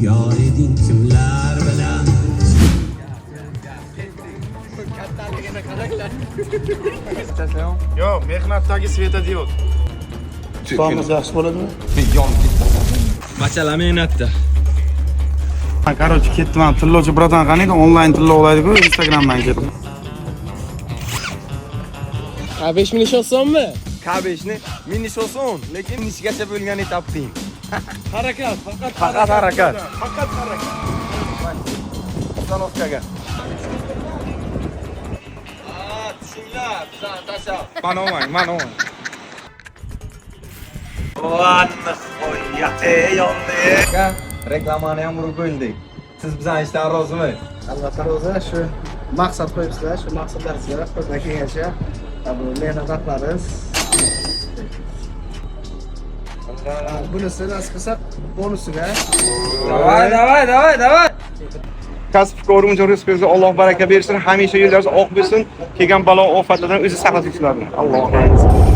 Yor eding kimlar bilan? Yo'q, mehnatdagi svetodiod. Sog'imiz yaxshi bo'ladimi? Masala mehnatda. Короче, ketdim ham tillovchi братан qaniydi? Onlayn tilla oladi-ku, Instagramdan ketdim. K5 minish osonmi? K5 ni minish oson, lekin minishgacha bo'lgan etap qiyin. Harakat, faqat Faqat harakat. Faqat harakat. Установка ga. Tushinglar, bizani tashlab. Mana olmang, mana olmang. Aka, reklamani ham urib bo'ldik. Siz bizani ishdan rozimi? Albatta rozi. Shu maqsad qo'yibsizlar, shu maqsadlaringizga qo'ldan kelgancha bu mehnat haqlariz. Bunisi nasib qilsa bonusiga. Давай, давай, давай, давай. Kasb ko'rguncha rizqingizga Alloh baraka bersin, hamisha yuzlaringiz oq bo'lsin, kelgan balo ofatlardan o'zi saqlasin sizlarni. Alloh.